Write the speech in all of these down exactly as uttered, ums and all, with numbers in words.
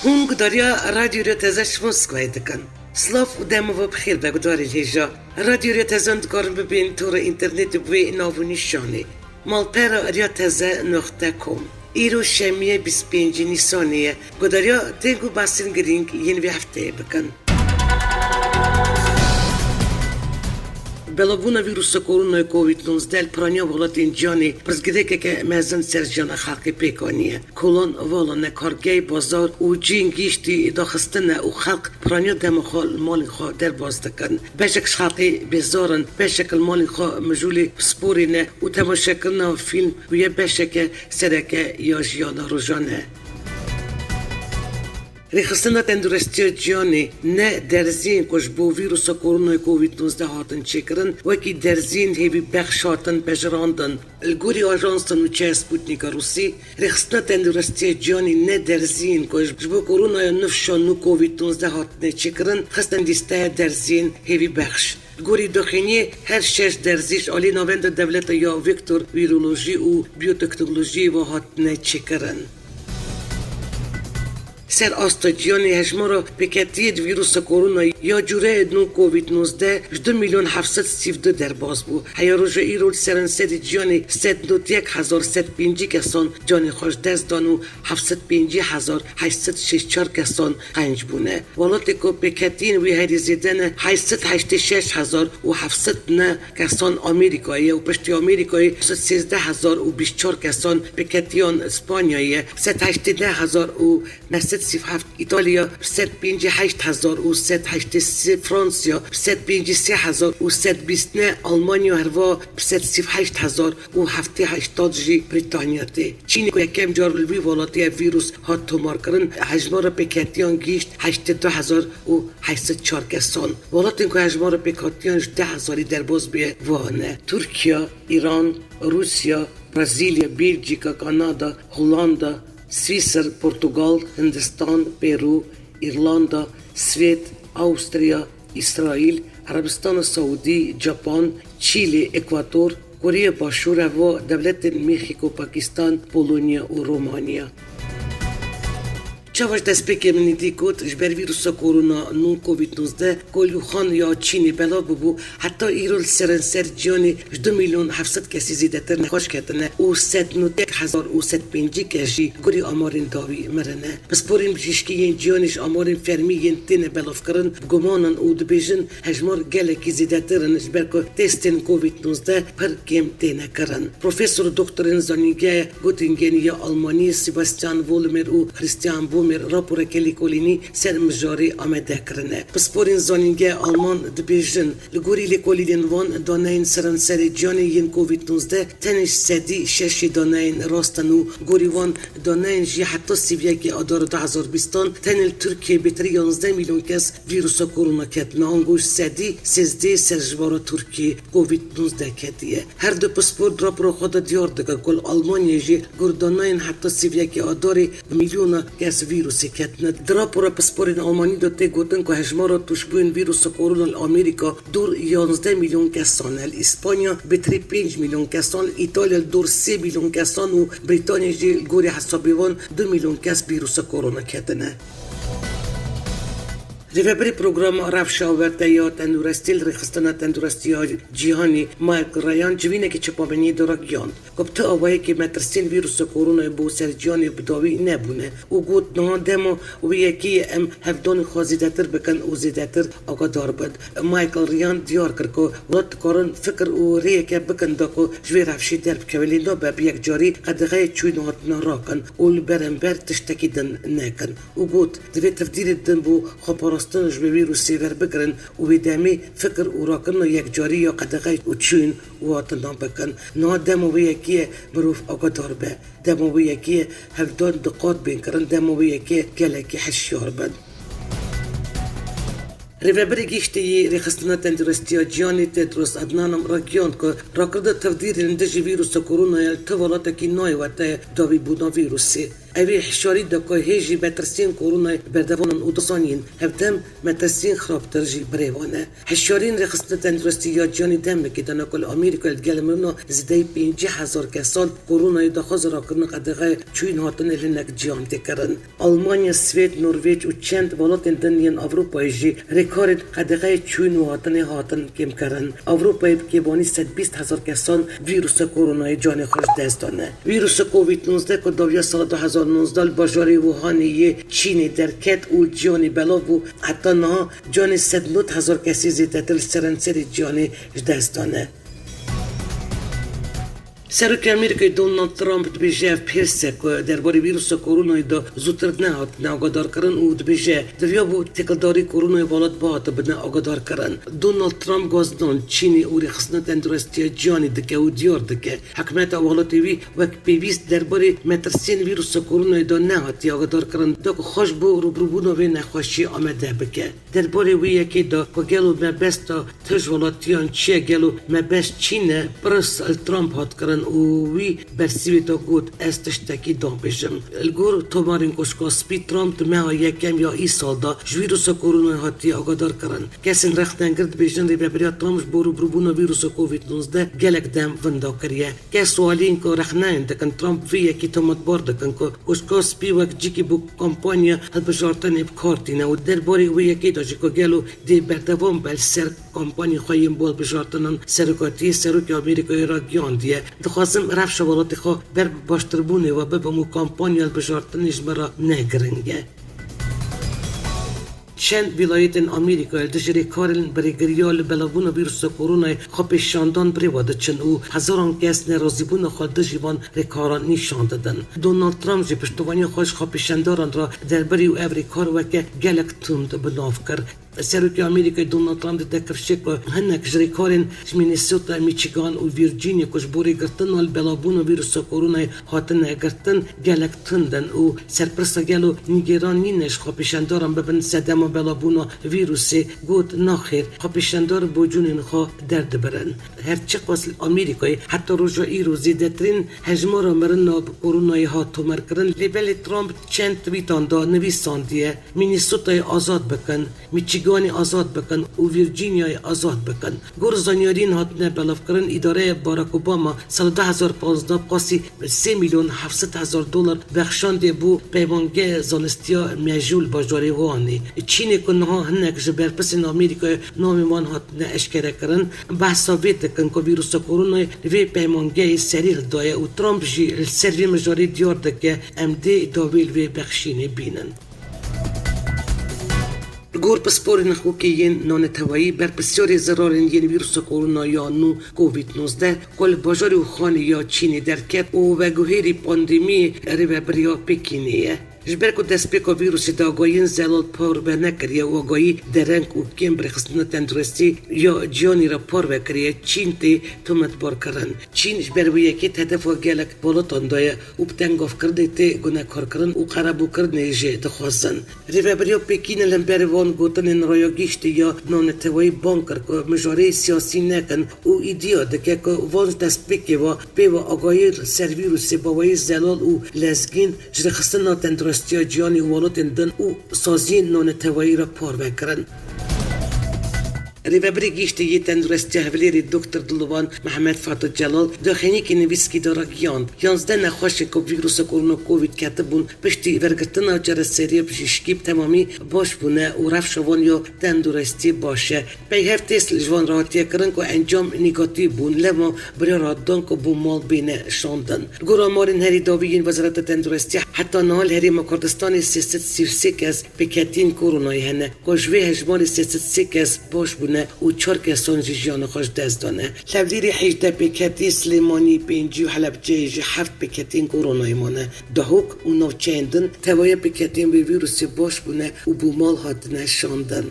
Hûn gudariya Radyo Rêya Teze ji Moskvayê dikin. Silav û dema we bi xêr be gudarên hêja. Radyo Rêya Tezan dikarin bibên tora înternetê bi wê nav û nîşanê: malpera rêya teze noqte com. Îro şemiyê bîst û pêncî Nîsanê ye. Gudariya deng û behsên girîng yên vê hefteyê bikin. Belavbûna vîrusa koronayê Covid nozdeh li piraniya welatên cîhanê pirsgirêkeke mezin ser jiyana xelkê pêk aniye. Kolan, vala, nekargehê, bazar û cihên gihîştî daxistine û xelk piraniya dema xwe li malên xwe derbas dikin. Beşek ji xelkê bêzar in, beşek li malên xwe mijûlê pisporê ne û temaşekirina fîlm bûye beşeke sereke ya jiyana rojane. Rêxistina Tenduristiya Cîhanê ne derziyên ku ji bo vîrusa koronayê Covid nozdeh hatin çêkirin, wekî derziyên hêvîbexş hatin pejirandin. Li gorî ajansa nûçe Sputnik a Rûsî, Rêxistina Tenduristiya Cîhanê ne derziyên ku ji bo koronaya nifşa nû Covid nozdeh hatine çêkirin, xistin lîsteya derziyên hêvîbexş. Li gorî daxuyaniyê, her şeş derzî ji alî Navenda Dewleta ya Vektor Vîrolojî û Biyoteknolojiyê ve hatine çêkirin. Ser asta cîhanê hejmara pêketiyê di vîrusa korona ya cûreyê nû Covid nozdeh ji du milyon heft sed sî û du derbas bû. Heya roja îro li seranserê cîhanê sed nod yek hezar sed pêncî kesan canê xwe ji dest dan û heft sed pêncî hezar heşt sed şêst çar kesan qenc bûne. Welatê ku pêketiyên wî herî zêde ne, heşt sed heştê şeş hezar û heft sed ne kesan Amerîkayê ye û piştî Amerîkayê sed sêzdeh hezar û bîst çar kesan pêketiyan Spanyayê ye, sed heştê neh hezar û neh sed sî heft Îtalya, sed pêncî heşt hezar û sed heştê sê Fransiya, sed pêncî sê hezar û sed bîst ne Almanya, herva sed sî heşt hezar û heftê heştad jî Brîtanya tê. Çînê ku yekem car li wî welatî ev vîrus hat tomarkirin, hejmara pêketiyan gihîşt heştê du hezar û heşt sed çar kesan. Welatên ku hejmara pêketiyan ji deh hezarî derbas bûye, wan ne: Tirkiye, Îran, Rûsya, Brezîlya, Bêlcîka, Kanada, Hollanda, Swîsir, Portugal, Hindistan, Peru, Îrlanda, Swêd, Awustriya, Îsraîl, Erebistana Saûdî, Japan, Çîlê, Ekwator, Koreya Başûr, hewa dewletên Meksîko, Pakistan, Polonya û Romanya. Çawa ji destpêkê min îdî got, ji ber vîrusa korona nû Covid nozdeh ku li Wuhan ya Çînê belav bûbû, heta îro li seranser cîhanê ji du milyon heft sed kesî zêdetir nexweş ketine û sed nod yek hezar û sed pêncî kes jî gorî amarên dawî mirine. Pisporên bijîşkî yên cîhanê ji amarên fermî yên têne belavkirin bi guman in û dibêjin hejmar gelekî zêdetir in, ji ber ku testên Covid nozdeh pir kêm têne kirin. Profesor û doktorên zanîngeha Göttingen ya Almanî Sebastian Wollmer û Christian Böhmer raporeke lêkolînî ser mijarê amade kirine. Pisporên zanîngeha Alman dibêjin, li gorî lêkolînên wan, daneyên seranserê cîhanê yên Covid nozdeh tenê ji sedî şeş daneyên rast in û gorî wan daneyên jî heta sî û yekê Adara du hezar bîstan tenê li Tirkiyeyê bêtir yanzdeh milyon kes vîrusa korona ketine, ango ji sedî sêzdeh ser ji bara Tirkiyeyê Covid nozdeh ketiye. Her du pispor di rapora xwe de diyar dike ku li Almanyayê jî gor daneyên heta sî û yekê Adarê bi milyona kes vîrusê ketine. Di rapora pisporên Almanî de tê gotin ku hejmara tûşbûyên vîrusa korona li Amerîka dor yanzdeh milyon kesan e, li Îspanya bêtirî pênc milyon kesan, li Îtalya li dor sê milyon kesan û Brîtanya jî li gorî hesabê wan du milyon kes vîrusa korona ketine. Rêveberê Programa Rewşa Awarte ya Tenduristî li Rêxistina Tenduristî ya Cîhanî Michael Ryan civînekî çapemeniyê de ragihand ku bi tu awayekê metirsiyên vîrusa koronayê bo ser cîhanê bi dawî nebûne û got, niha dema wê yekê ye em hevdonê xwe zêdetir bikin û zêdetir agadar bin. Michael Ryan diyar kir ku welat dikarin fikir û rêyeke bikin da ku ji vê rewşê derbikevin, lê nabe bi yekcarî qedexeyê çûyîn û hatina rakin û li beramber tiştekî din nekin. Û got, divê tevdîrê din bo xweparastin ji vê vîrusê werbigirin û wê demê fikir û rakirina yekcarî ya qedexe û çûyîn û hatina bikin. Niha dema wê yekê ye mirov agadar be. Dema wê yekê ye hevdon di qat bên kirin, dema wê yekê ye gelekî hişyar bin. Rêveberê Giştî yê Rêxistina Tenduristiya Cîhanê Tedros Adhanom ragihand ku rakirina tevdîrên li dijî vîrusa koronayê li tu welatekî nayê wete dawîbûna vîrusê. Evî hişyarî da ku hê jî metirsiyên koronayê berdewam in û dizanîn hevdem metirsiyên xirabtir jî birêve ne. Hişyariyên Rêxistina Tenduristî ya Cîhanî demekê dane ku li Amerîkayê li gel mirina zêdeyî pêncî hezar kesan koronayê daxwaza rakirina qedexeya çûyîn hatinê li hinek cîhan tê kirin. Almanya, Swêd, Norvêc û çend welatên din yên Ewropayê jî rêkarên qedexeyê çûyîn û hatinê hatin kêmkirin. Ewropayê bi kêbanî sed bîst hezar kesan vîrusa koronayê canê xwe ji dest dane. Vîrusa Covid nozdeh ku dawiya sala du hezar nozdeh li bajarê Wuhanê yê Çînê derket û li cîhanê belav bû, heta niha canê sed nod hezar kesî zêdetir li seranserê cîhanê ji dest dane. Serokê Amerîkayê Donald Trump dibêje, ev pirs e ku derbarê vîrusa koronayê de zûtir nehatine agadarkirin û dibêje, diviya bû têkildarî koronayê welat bihatibine agadarkirin. Donald Trump gazdan Çînê û Rêxistina Tenduristiya Cîhanê dike û diyar dike, hikûmeta welatê wî wek pêwîst derbarê metirsiyên vîrusa koronayê de nehatiye agadarkirin, da ku xwe ji bo rûbirûbûna vê nexweşiyê amade bike. Derbarê wê yekê de ku gelo mebesta tij welatiyan çi ye, gelo mebest çi ne, pirs li Trump hat kirin û wî bersîvê de got, ez tiştekî dabêjim. Li gor tomarên Koşka Spî, Trump di meha yekem ya îsal de ji vîrusa koronayê hatiye agadar kirin. Kesên rexnegir dibêjin, rêveberiya Trump ji bo rûbirûbûna vîrusa Covid nozdeh gelek dem winda kiriye. Kes û aliyên ku rexneyên dikin Trump vê yekê tometbar dikin ku Koşka Spî wek cîkî bo kampanya hilbijartinê bi kar tîne û derbarê wê yekê de jî ku gelo dê berdewam be li ser kampanyên xwe yên bo hilbijartinan serokatiyê, Serokê Amerîkayê ragihandiye, dixwazim rewşa welatê xwe ber bi baştirbûnê ve bibim û kampanya hilbijartinê ji min re ne giring e. Çend wîlayetên Amerîkayê li dijî rêkarên birêgiriya li belavbûna vîrusa koronayê xwepêşandan birêve diçin û hezaran kes nerazîbûna xwe dijî van rêkaran nîşan didin. Donald Trump jî piştovaniya xwe ji xwepêşandaran re derbarê ev rêkar weke gelek tund bi nav kir. Serokê Amerîkayê Donald Trump dide kifşê ku hinek ji rêkarên ji Minnesota, Michigan û Virginia ku ji bo rêgirtina li belavbûna vîrusa koronayê hatine girtin gelek tund in û serpirsa gelo nîgêran nîne ji xwepêşandaran bibin sedema belavbûna vîrusê, got, naxêr, xwepêşandar bocûnên xwe derdibirin. Her çiqas li Amerîkayê heta roja îro zêdetirîn hejmara mirina bi koronayê hat tomarkirin, lê belê Trump çend twîtan de nivîsandiye, Minnesotayê azad bikin, Michiganê azad bikin û Virginiayê azad bikin. Gor zanyariyên hatine belavkirin, îdareya Barack Obama sala du hezar panzdeh qasî sê milyon heft sed hezar dolar bexşandiye bo peymangeya zanistiya mejû li bajarê Wuhanê. Çînê ku niha hinek ji berpirsên Amerîkayê navên wan hatine eşkerekirin, behsa vê dikin ku vîrusa koronayê li vê peymangeyê serî hildaye û Trump jî li ser vê mijarê diyar dike, em dê dawî li vê bexşînê bînin. Li gor pisporên hiqûqî yên naneteweyî, berpirsyarê zerarên yên vîrusa korona ya nû Covid nozdeh ku li bajarê Wuhanê ya Çînê derket û veguhêrî pandemiyê rêvebiriya Pekînê ye. Ji ber ku destpêka vîrusê de agahiyên zelal parve nekiriye û agahî dereng û kêm bi Rêxistina Tenduristî ya Cîhanî re parve kiriye, Çîn tê tometbarkirin. Çîn ji ber wê yekê di hedefa gelek welatan de ye û bi tengavkirinê tê gunekarkirin û qerebûkirinê jê dixwazin. Rêveberiya Pekînê li hemberî van gotinên rayagihiştê ya naneteweyî bang kir ku mijareyê siyasî nekin û îdiya dike ku van ji destpêkê ve pê ve agahiyên li ser vîrusê bi awayî zelal û lezgîn ji Rêxistina Tenduristiya Cîhanî û welatên din û saziyên naneteweyî re parve kirin. Rêvebirê Giştî yê Tenduristiya Hevlêrê Doktor Dilovan Mehmet Fatih Celal di daxuyaniyekî nivîskî de ragihand, yanzdeh nexweşên ku vîrusa korona Covid ketibûn piştî wergirtina çareseriya pişîşkî bi temamî baş bûne û rewşa wan ya tenduristî baş e. Peyv test ji wan re hatiye kirin ku encam negatîf bûn, lema biryar hat dan ku bo mal bêne şandin. Li gor amarên herî dawî yên Wezareta Tenduristiyê, heta niha li Herêma Kurdistanê sê sed sî û sê kes pêketiyên koronayê hene, ku ji vê hejmarê sê sed sê kes baş bûne û çar kesan jî jiyana xwe ji dest dane. Li Hewlêrê hejdeh pêketî, Silêmanî pêncî û Helebceyê jî heft pêketiyên koronayê mane. Dahok û navçeyên din tevahiya pêketiyên vê vîrusê baş bûne û bo mal hatine şandin.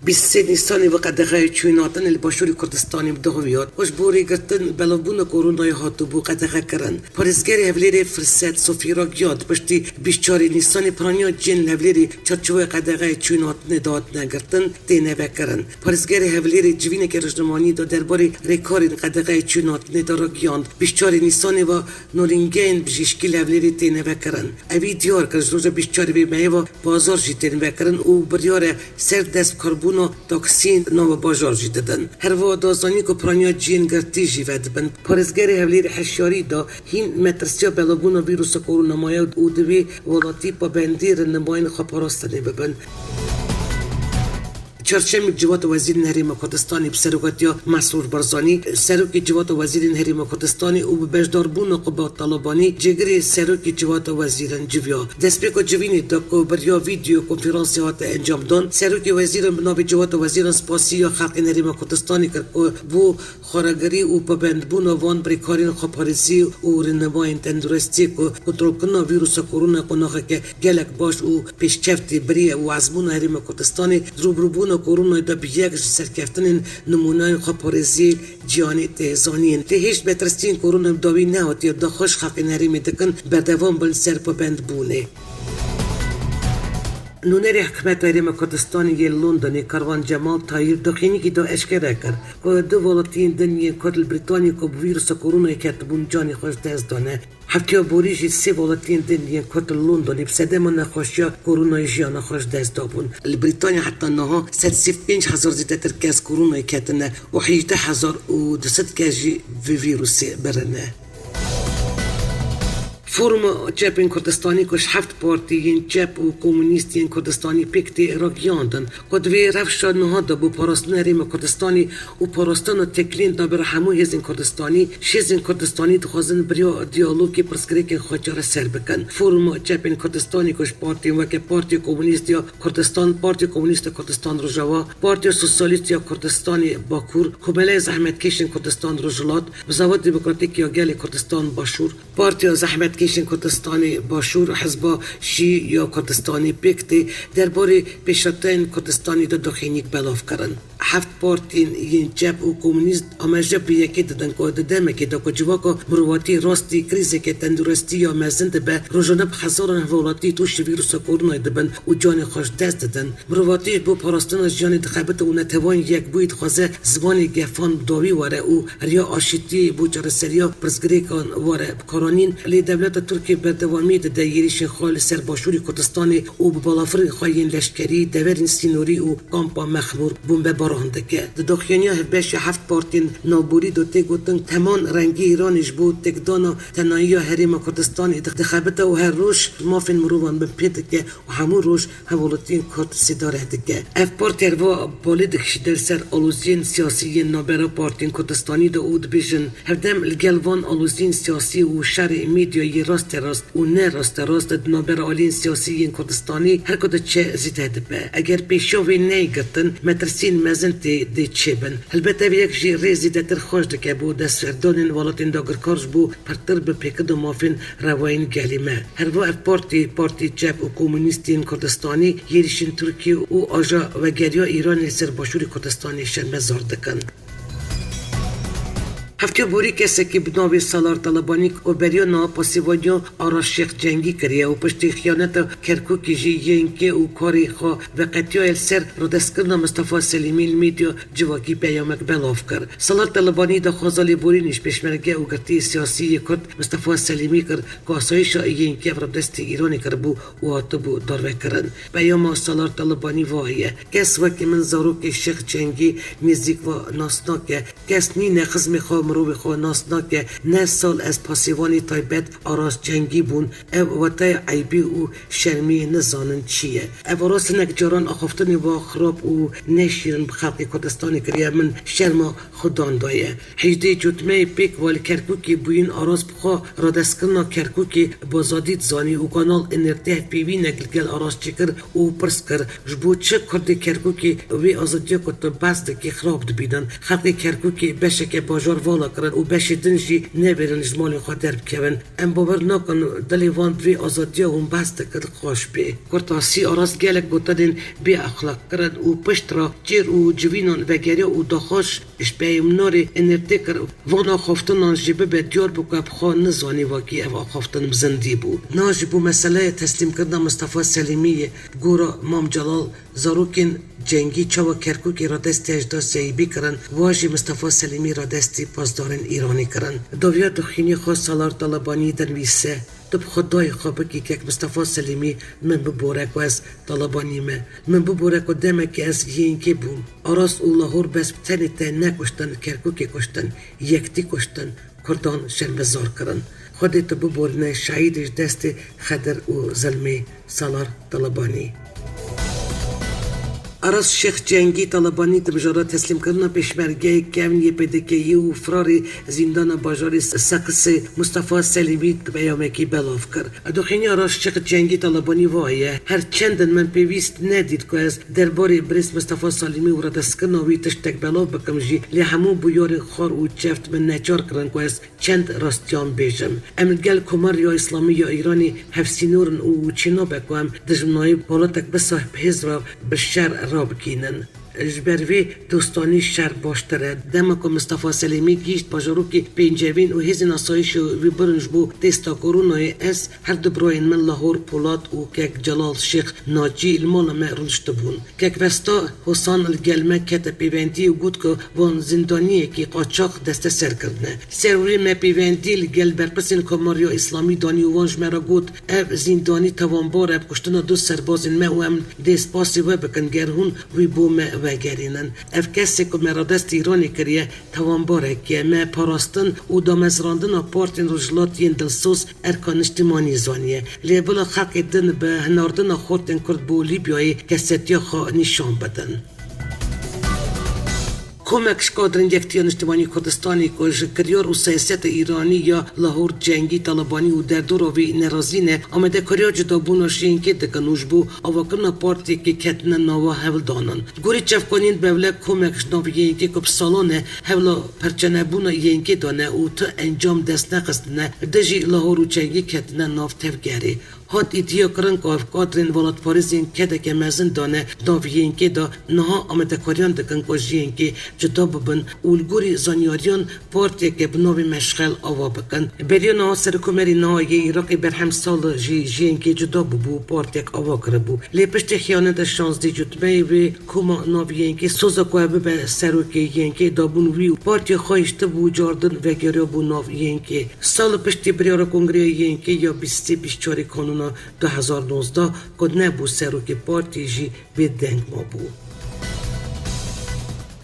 Bîst sê Nîsanê ve qedexeya çûn hatin li Başûrê Kurdistanê bi dawî hat û ji bo rêgirtin belavbûna koronayê hatibû qedexekirin. Parêzgerê Hevlêrê Firset Sofî ragihand, piştî bîst çarê Nîsanê piraniya cihên li Hevlêrê çarçoveya qedexeya çûn hatinê de hatine girtin, têne vekirin. Parêzgerê Hevlêrê civîneke rojnamevanî da derbarê rêkarên qedexeya çûn hatinê de ragihand, bîst çarê Nîsanê ve nolîngeyên bijîşkî li Hevlêrê têne vekirin. Evî diyar kir, ji roja bîst çarê vê mehê ve bazar jî tên vekirin û biryar e ser destbikarbûna taksiyên nava bajar jî didin. Her wiha da zanîn ku piraniya cihên girtî jî vedibin. Parêzgerê Hevlêrê hişyarî da, hîn metirsiya belavbûna vîrusa korona maye û divê welatî pabendî rinimayên xweparastinê bibin. Çarşemê Civata Wezîrên Herêma Kurdistanê bi serokatiya Mesrûr Barzanî, Serokê Civata Wezîrên Herêma Kurdistanê û bi beşdarbûna Qubat Talebanî, Cêgirê Serokê Civata Wezîran civiya. Destpêka civînê da ku bi riya vîdeo konferansê hate encamdan, Serokê Wezîran bi navê Civata Wezîran spasiya xelkên Herêma Kurdistanê kir ku bo xweragirî û pabendbûna van bi rêkarên xweparêzî û rênimayên tenduristiyê ku kontrolkirina vîrusa korona qonaxeke gelek baş û pêşkeftî biriye û ezmûna Herêma Kurdistanê di rûbirûbûna koronayê de bi yek ji serkeftinên nimûneyên xweparêziyê cîhanê tê zanîn. Tê hêj metirsiyên koronayê bi dawî nehatiye daxwaş xelkên herêmê dikin berdewam bin li ser pabendbûnê. Nûnerê Hikûmeta Herêma Kurdistanê yê Londonê Karvan Cemal Tayîr di xênîkî de eşkere kir ku du welatiyên din yên Kurd li Brîtanyê ku bi vîrusa koronayê ketibûn canê xwe ji dest dane. Hefteya borî jî sê welatiyên din yên Kurd li Londonê bi sedema nexweşiya koronayê jiyana xwe ji dest dabûn. Li Brîtanya heta niha sed sî pênc hezar zêdetir kes koronayê ketine û hejdeh hezar û du sed kes jî bi vîrusê birine. Foruma Çepên Kurdistanî ku ji heft partî yên çep û komunîst yên Kurdistanî pêk tê, ragihiyandin ku divê rewşa niha de bo parastina Herêma Kurdistanî û parastina têkiliyên navbera hemû hêzên Kurdistanî, ji hêzên Kurdistanî dixwazin bi riya diyalogê pirsgirêkên xwe çareser bikin. Foruma Çepên Kurdistanî ku ji partiyên weke Partiya Komunîst ya Kurdistan, Partiya Komunîst ya Kurdistan Rojava, Partiya Sosyalîst ya Kurdistanê Bakur, Komeleya Zehmetkêşên Kurdistan Rojhilat, Bizava Demokratîk ya Gelê Kurdistan Başûr, Partiya Zehmetkêşên Kurdistanê Başûr, Hizba Şî ya Kurdistanê pêk tê derbarê pêşhateyên Kurdistanê de daxuyaniyek belav kirin. Heft partiyên yên çep û komunîst ameje bi yekê didin ku di demekê de ku civaka mirovatî rastî krîzeke tenduristî ya mezin dibe, rojane bi hezaran hevwelatî tûşî vîrusa koronayê dibin û canê xwe ji dest didin. Mirovatî ji bo parastina jiyanê dixebite û Neteweyên Yekbûyî dixwaze zimanê gefan bi dawî were û riya aşîtiyê bo çareseriya pirsgirêkan were bikaranîn. Lê dewleta Tirkiyê berdewamî dide êrîşên xwe li ser Başûrê Kurdistanê û bi balafirên xwe yên leşkerî, deverên sînorî û kampa Mexmûr bombebaran dike. Di daxuyaniya hevbeş ya heft partiyên navborî de tê gotin, Teman rengê Îranê ji bo têkdana tenayiya Herêma Kurdistanê dixebite û her roj mafên mirovan binpê dike û hemû roj hevwelatiyên Kurd sêdare dike. Ev partî herva balê dikişîne li ser aloziyên siyasî yên navbera partiyên Kurdistanî de û dibêjin, hevdem li gel van aloziyên siyasî û şerê medyayê rasterast û ne rasterast di navbera aliyên siyasî yên Kurdistanî her ku diçe zêde dibe. Eger pêşiya wê neyê girtin, metirsiyên mezin tê dê çêbin. Helbet ev yek jî rê zêdetir xweş dike bo desthilatdanên welatên dagirkar ji bo pirtir binpêkirina mafên rewayên gelê me. Herva ev partî, partî çep û komunîst yên Kurdistanî êrîşên Tirkiyê û aja vegeriya Îranê li ser Başûrê Kurdistanê şermezar dikin. Hefteya borî kesekî bi navê Salar Talebanî ku beriya niha pasîvaniya Aras Şêx Cengî kiriye û piştî xiyaneta Kerkûkê jî Y N K û karê xwe veqetiyaye li ser radestkirina Mistefa Selîmî li medya civakî peyamek belav kir. Salar Talebanî daxwaza lêborînê ji pêşmerge û girtiyê siyasî yê Kurd Mistefa Selîmî kir ku asayîşa Y N K ev radestî Îranê kiribû û hatibû darvekirin. Peyama Salar Talebanî vaye, kes wekî min zarokê Şêx Cengî nêzîk ve nas nake, kes nîne xizmê xwe, mirovê xwe nas nake, neh sal ez pasîvanê taybet Aras Cengî bûn, ev wateyê eybî û şermî nizanin çi ye. Ev Aras hinek caran axaftinê ve xirab û ne şîrin bi xelkê Kurdistanê kiriye, min şerma Xudan daye. Hejdê Cotmeyê pêk ve li Kerkûkê bûyîn Aras bi xwe radestkirina Kerkûkê bi azadî dizanî û kanal N R T hevpeyvînek li gel Aras çêkir û pirs kir, ji bo çi Kurdê Kerkûkê wê azadiya ku tu behs dikî xirab dibînin? Xelkê Kerkûkê beşeke bajar va kirin û beşê din jî nebêrin ji malên xwe derbikevin. Em bawer nakin dilê van bi vê azadiya hûn behs dikin xweş bê. Kurtasî, Aras gelek gotinên bêexlaq kirin û pişt re çêr û civînan vegeriya û daxwaz ji peyamnêrê N R T kir, van axaftinan jî bibe diyar bû ku bi xwe nizanî wekî ev axaftin bi zindî bû. Niha jî bû meseleya teslîmkirina Mistefa Selîmî ye. Bi gora Mam Celal, zarokên cengî çawa Kerkûkê radestî Ecda Seyîbî kirin, wa jî Mistefa Selîmî radestî pasdarên Îranî kirin. Dawiya dixwînê xwe Salar Talebanî dinivîse, Tu bi xwe dayê xwe bikî kek Mistefa Selîmî, min bibore ku ez Talebanî me. Min bibore ku demekê ez Y N K bûm. Aras û Lahor bes bi tenê te nekuştin, Kerkûkê kuştin, yektî kuştin, Kurdan şermezar kirin. Xwedê tu biborîne şehîdê ji destê Xedir û zilmê Salar Talebanî. Aras Şêx Cengî Talebanî di mijara teslîmkirina pêşmergeyê kevn yê P D K'yê û firarê zîndana bajarê Seqisê Mustafa Selîmî di peyamekî belav kir. Dixwînî Aras Şêx Cengî Talebanî vaye, her çend in min pêwîst nedît ku ez derbarê birêz Mustafa Selîmî û radestkirina wî tiştek belav bikim jî, lê hemû bûyerên xwar û çeft min neçar kirin ku ez çend rastiyan bêjim. Em li gel Komariya Îslamî ya Îranê hevsînor in û çênabe ku em dijminayî holatek bi seh bi hêz re bi şer rabikînin. Ji ber vê dostanî şer baştir e. Dema ku Mistefa Selîmî gihîşt bajarokê Pêncevîn û hêzên asayişê wî birin ji bo testa koronayê, ez her du birayên min Lahor Polat û kek Celal Şêx Nacî li mala me rûniştibûn. Kek Vesta Hosan li gel me kete pêvendî û got ku van zîndaniyekî qaçax desteser kirine. Ser wê me pêvendî li gel berpirsên Komariya Îslamî danî û wan ji me re got, Ev zîndanî tawanbar e bi kuştina du serbazên me û em dê spasê we bikin ger hûn wî bo me vegerînin. Ev kesê ku me radestî Îranê kiriye, tawanbarekî ye. Me parastin û damezrandina partiyên rojhilat yên dilsoz erka niştimanî zaniye. Lê bila xelkê din bi hinardina xortên Kurd bo Lîbyayê kesetiya xwe nîşan bidin. Komek ji kadrên Yektiya Niştimanî Kurdistanê ku ji kiryar û siyaseta Îranî ya Lahor Cengî Talebanî û derdora wî nerazî ne, amadekariya cudabûna ji Y N K'ê dikin û ji bo avakirina partiyekê ketine nava hevldanan. Gorî çavkaniyên Bewlek, komek ji nav Y N K'ê ku bi salan e hewla perçenebûna Y N K'ê de ne û tu encam dest nexistine, dijî Lahor û Cengî ketine nav tevgerê. Hat îdiakirin ku ev kadrên welatparêzên kedeke mezin dane nav Y N K'ê de, niha amadekariyan dikin ku ji Y N K'ê cuda bibin û li gorî zanyariyan partiyeke bi navê Meşxel ava bikin. Beriya niha Serokkomarê niha yê Iraqê Berhem Salih jî ji Y N K'ê cuda bûbû û partiyek ava kiribû. Lê piştî xiyaneta şazdeh cotmeyê wê koma nav Y N K'ê soza ku ev bibe serokê Y N K'ê dabûn wî û partiya xwe hiştibû cardin vegeriyabû nav Y N K'ê. Salih piştî biryara Kongreya Y N K'ê ya bîst sê bîst çarê Kanûna du hezar nozdeh ku nebû serokê partiyê jî bêdeng mabû.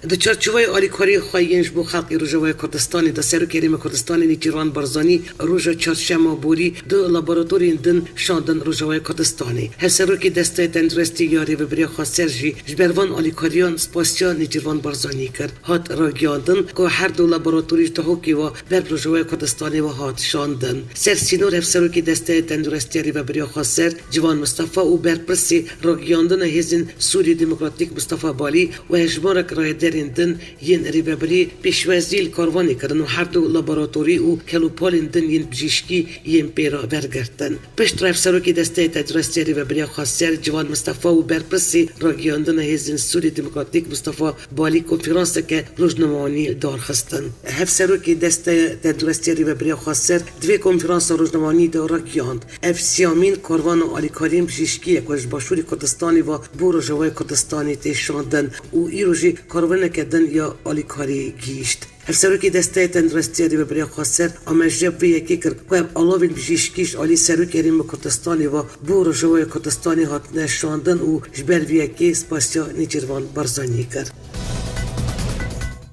Di çarçoveyê alîkariyên xwe yên ji bo xelkê Rojavayê Kurdistanê de Serokê Herêma Kurdistanê Nêçîrvan Barzanî roja çarşema borî du laboratoriyên din şandin Rojavayê Kurdistanê. Hevserokê Desteya Tenduristî ya Rêveberiya Xweser jî ji ber van alîkariyan spasiya Nêçîrvan Barzanî kir. Hat ragiyandin ku her du laboratorî ji Dihokê ve ber bi Rojavayê Kurdistanê ve hat şandin. Ser sînor Hevserokê Desteya Tenduristiya Rêveberiya Xweser Civan Mistefa û berpirsê ragiyandina Hêzên Sûriyê Demokratîk Mistefa Balî û hejmarek rayedarên din yên rêvebirî pêşwazî li karvanê kirin û her du laboratorî û kelûpalên din yên bijîşkî yên pê re wergirtin. Piştre Hevserokê Desteya Tenduristiyê Rêveberiya Xweser Civan Mistefa û berpirsê ragiyandina Hêzên Sûriyê Demokratîk Mistefa Balî konferanseke rojnamewanî li dar xistin. Hevserokê Desteya Tenduristiyê Rêveberiya Xweser di vê konferansa rojnamewanî de ragihand, ev siyamîn karvana alîkariyên bijîşkî ye ku ji Başûrê Kurdistanê ve bo Rojavayê Kurdistanê tê şandin û îro jî karvaneke din ya alîkarî gihîşt. Hevserokê Desteya Tenduristiyê Rêveberiya Xweser amejiya bi vê yekê kir ku ev alavên bijîşkî ji alî Serokê Herêma Kurdistanê ve bo Rojavayê Kurdistanê hatine şandin û ji ber vê yekê spasiya Nêçîrvan Barzanî kir.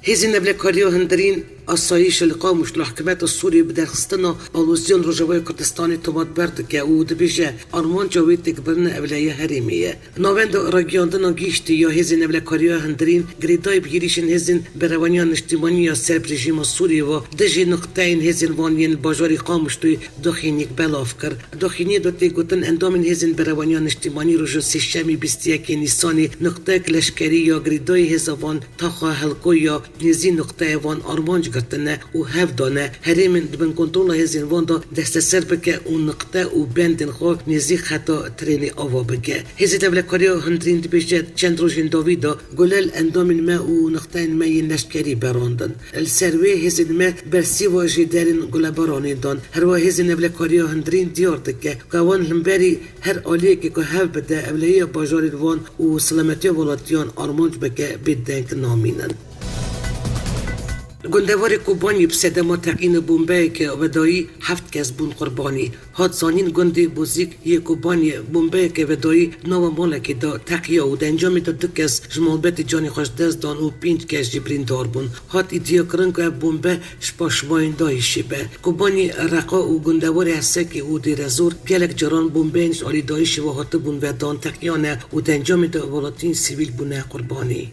Hêzên Ewlekariya Hundirîn, Asayîş li Qamişlo hikûmeta Sûriyê bi derxistina aloziyan Rojavayê Kurdistanê tomatber dike û dibêje, armanca wê têkbirina ewlehiya herêmê ye. Navenda ragihandina giştî ya Hêzên Ewlekariya Hundirîn girêdayî bi êrîşên hêzên berevaniya niştimanî ya ser bi rejîma Sûriyê ve dijî nuqteyên hêzên wan yên li bajarê Qamişloyê daxuyaniyek belav kir. Daxuyaniyê de tê gotin, endamên hêzên berevaniya niştimanî roja sêşemê bîst û yekê Nîsanê nuqteyek leşkerî ya girêdayî hêza van taxa Helkoyê ya nêzî nuqteyê van armanc tine û hev dane herêmên di bin kontrola hêzên van de desteser bike û niqte û bendên xwe nêzîk xeta trênê ava bike. Hêzên Ewlekariya Hundirîn dibêje, çend rojên dawî de gule li endamên me û niqteyên me yên leşkerî berandin. Li ser wê hêzên me bersîva jêderên gulebaranê dan. Herwiha Hêzên Ewlekariya Hundirîn diyar dike ku wan li hemberî her aliyekê ku hev bide ewlehiya bajarên wan û silametiya welatiyan armanc bike, bê deng namînin. Gundewarê Kobaniyê bi sedema teqîna bombeyeke vedayî heft kes bûn qurbanî. Hat zanîn, gundê Bozîk yê Kobaniyê bombeyeke vedayî nava malekê de teqiya û di encamê de du kes ji malbetê canê xwe ji dest dan û pênc kes jî birîndar bûn. Hat îdiakirin ku ev bombe ji paşmayên DAIŞê be. Kobanî, Reqa û gundewarê Hesekê û Dêrezor gelek caran bombeyên ji alî DAIŞê ve hatibûn vedan teqiyane û di encamê de welatiyên sivîl bûne qurbanî.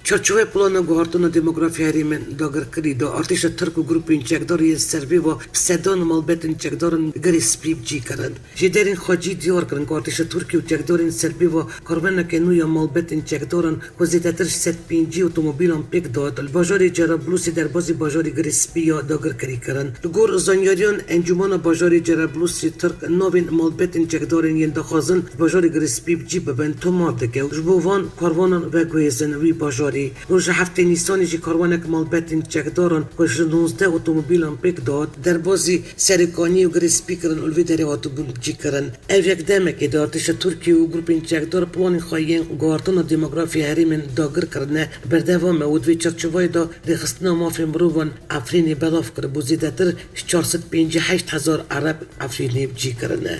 Çarçoveyê plana guhartina demografî herêmên dagirkirî de artêşa Tirk û grûpên çekdar yên serbê ve bi sedan malbetên çekdaran girê spî bi cî kirin. Jêderên xwecî diyar kirin ku artêşa Tirkiyê û çekdarên serbê ve karveneke nû ya malbetên çekdaran ku zêdetir ji sed pêncî otomobîlan pêk dihat, li bajarê Cerablusê derbasî bajarê Girê Spî ya dagirkirî kirin. Li gor zanyariyan Encûmena Bajarê Cerablusê Tirk navên malbetên çekdarên yên dixwazin ji bajarê Girê Spî bi cî bibin tomar dike û ji bo van karvanan veguhêzin wî bajarî. Roja heftê Nîsanê jî karwanek malbetên çekdaran ku ji nozdeh otomobîlan pêk dihat, derbazî Serêkaniyê û Girê Spî kirin û li vê derê hatibûn cîkirin. Ev yek demekê de artêşa Tirkiyê û grûpên çekdar planên xwe yên guhartina demografî herêmên dagir kirine berdewam e û di vê çarçoveyê de rêxistina mafên mirovan Efrînê belav kiribû zêdetir ji çar sed pêncî heşt hezar Ereb Efrînê bi cî kirine.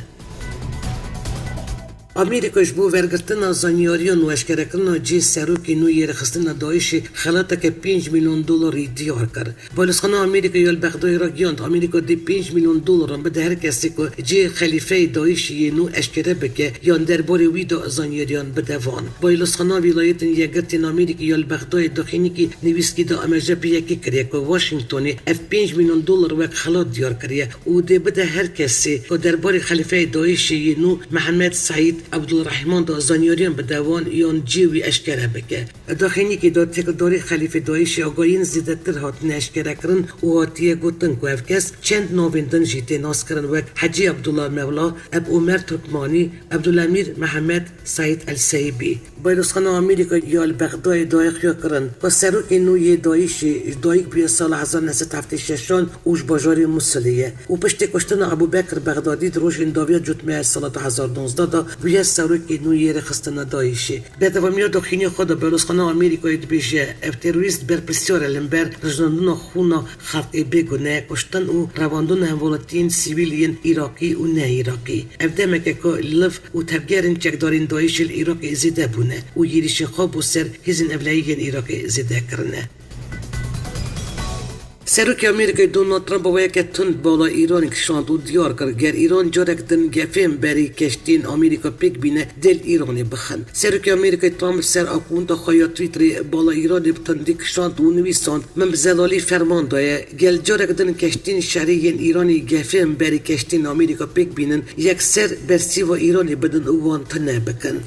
Amerîka ji bo wergirtina zanyariyan û eşkerekirina cihê serokê nû yê rêxistina DAIŞê xelateke pênc milyon dolarî diyar kir. Balozxana Amerîka ya li Bexdayê ragihand, Amerîka dê pênc milyon dolaran bide her kesê ku cihê xelîfeyê DAIŞê yê nû eşkere bike yan derbarê wî de zanyariyan bide van. Balozxana Wîlayetên Yekgirtî yên Amerîkî ya li Bexdayê daxînîkî nivîskî de amaje bi yekê kiriye ku Washingtonê ev pênc milyon dolar wek xelat diyar kiriye û dê bide her kesê ku derbarê xelîfeyê DAIŞê yê nû Mihemed Seîd Ebdulrehman de zanyariyan bide van yan cihê wî eşkere bike. Daxînîkê de têkildarî xelîfê DAIŞê agahiyên zêdetir hatine eşkerekirin û hatiye gotin ku ev kes çend navên din jî tê naskirin wek Hecî Ebdullah Mewla, Eb Omer Turkmanî, Ebdulemîr Mihemed, Seîd El Seîbî. Balozxana Amerîka ya li Bexdayê daye xuyakirin ku serokê nû yê DAIŞê ji dayik bûye sala hezar neh sed heftê şeşan û ji bajarê Musilê ye û piştî kuştina Ebû Bekir Bexdadî di rojên dawiya cotmeya sala du hezar nozde de bûye serokê nû yê rêxistina DAIŞê. Berdewamiya daxîniya xwe de Balozxana Amerîkayê dibêje, ev terorîst berpirsiyar e li hember rijandina xûna xelkê bêgune, kuştin û revandina hemwelatiyên sivîl yên Iraqî û ne Iraqî. Ev demeke ku liv û tevgerên çekdarên DAIŞê li Iraqê zêde bûne û êrîşên xwe bo ser hêzên ewlehiyê yên Iraqê zêde kirine. Serokê Amerîkayê Donald Trump bi weyeke tund bala Îranê kişand û diyar kir, ger Îran carek din gefê hemberî keştiyên Amerîka pêk bîne, dê li Îranê bixin. Serokê Amerîkayê Trump li ser akûnta xwe ya Twitterê bala Îranê bi tundî kişand û nivîsand, Min bi zelalî ferman daye, gel carek din keştiyên şerî yên Îranê gefê hemberî keştiyên Amerîka pêk bînin, yekser bersîva Îranê bidin û wan tune bikin.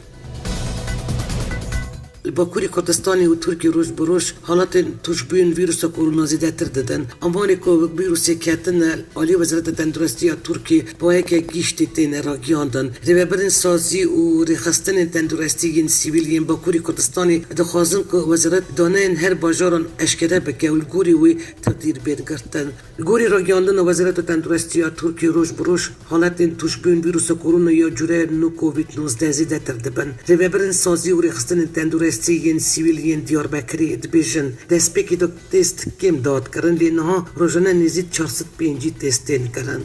Li Bakurê Kurdistanê û Tirkiyê roj bi roj halatên tûşbûyên vîrusa korona zêdetir didin. Amarê ku vîrusê ketine alî Wezareta Tenduristî ya Tirkiyê bi wayeke giştî têne ragihandin. Rêvebirên sazî û rêxistinên tenduristî yên sivîl yên Bakurê Kurdistanê dixwazin ku wezaret daneyên her bajaran eşkere bike û li gorî wê tedbîr bên girtin. Li gorî ragihandina Wezareta Tenduristî ya Tirkiyê roj bi roj haletên tûşbûyên vîrusa korona ya cureya nû Covid nozdeh zêdetir dibin. Rêvebirên sazî û rêxistinên tenduristî yên sivîl yên Diyarbekirê dibêjin, destpêkê de test kêm dihat kirin, lê niha rojane nêzîk çar sed pêncî test tên kirin.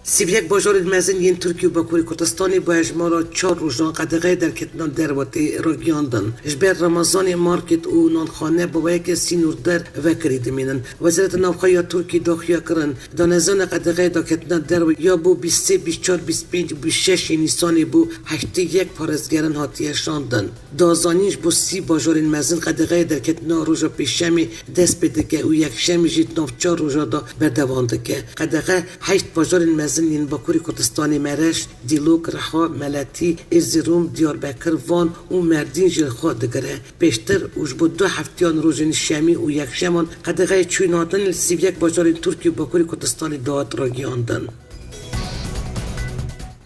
Sî û yek bajarên mezin yên Tirkiye û Bakurê Kurdistanê bi hejmara çar rojan qedexeyê derketina derve tê ragihandin. Ji ber Remezanê market û nanxane bi weyeke sînorder vekirî dimînin. Wezareta Navxwe ya Tirkiyê daxuya kirin, danezana qedexeyê derketina derve ya bo bîst sê, bîst çar, bîst pênc û bîst şeş Nîsanê bo heştê yek parêzgeran hatiye şandin. Da zanîn, ji bo sî bajarên mezin qedexeya derketina roja Pêşemê dest pê dike û Yekşemê jî di nav çar roja de berdewam dike. Qedexe heşt bajarên mezin yên Bakurê Kurdistanê Mereş, Dîlok, Riha, Meletî, Erzîrom, Diyarbekir, Van û Merdîn jî li xwe digire. Pêştir û ji bo du heftiyan rojên şemî û yekşeman qedexeyê çûn hatin li sî û yek bajarên Tirkiye û Bakurê Kurdistanê dihat ragihîndin.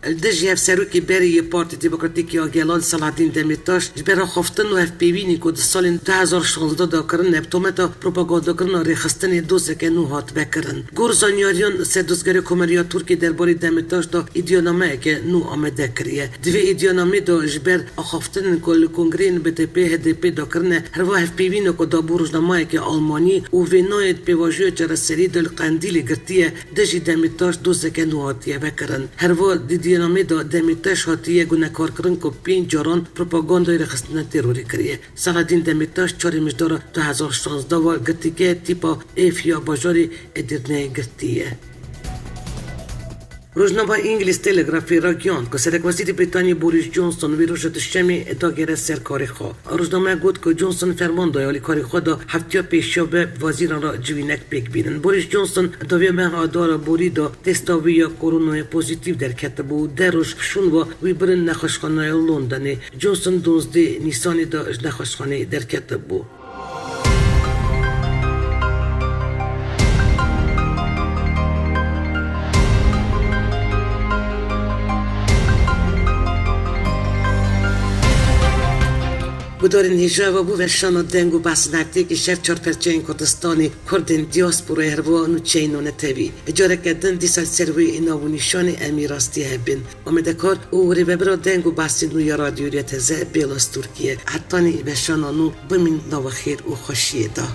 Li dijî hevserokê berê yê Partî Demokratîk ya Gelan Selahaddîn Demîrtaş ji ber axaftin û hevpeyvînên ku di salên du hezar şazdeh de kirine bi tometa propagandakirina rêxistinê dozeke nû hat vekirin. Gor zanyariyan, serdozgerê Komeriya Tirkiyê derbarê Demîrtaş de îdianameyeke nû amade kiriye. Di vê îdianamê de ji ber axaftinên ku li kongreyên B D P H D P de kirine, herwiha hevpeyvîna ku da bo rojnamayeke Almanî û vê nayê di pêvajoya çareseriyê de li Qendîlê girtiye, dijî Demîrtaş dozeke nû hatiye vekirin. Herwiha di îdianamê de Demîrtaş hatiye gunekarkirin ku pênc caran propagandayê rêxistina terorê kiriye. Selahaddîn Demîrtaş çarê Mijdara du hezar şazdeh ve girtîgeha tîpa F ya bajarê Edirneyê girtiye. Rojnama English Telegraphê ragihand ku Serekwezîrê Brîtanyê Boris Johnson vê roja Duşemê dagere ser karê xwe. Rojnameya got ku Johnson ferman daye alîkarê xwe da heftiya pêşiya be bi wezîran re civînek pêk bînin. Boris Johnson dawiya meha Adara borî de testa wî ya koronayê pozîtîf derketibû û deh roj pişûn ve wî birin nexweşxaneya Londonê. Johnson duwazdeh Nîsanê de ji nexweşxaneyê derketibû. Gudarên hêja ve bû veşana deng û behsên hefteyekî şer çar perçeyên Kurdistanê, Kurdên diasporayê, herwiha nûçeyên netewî. Careke din dîsa li ser wê nav û nîşanê em ê rastî hebin. Amedekar û rêvebira deng û behsên nû ya Radyoya Teze Bêlas Tirkiye. Hetanî veşana nû bimîn nava xêr û xweşiyê de.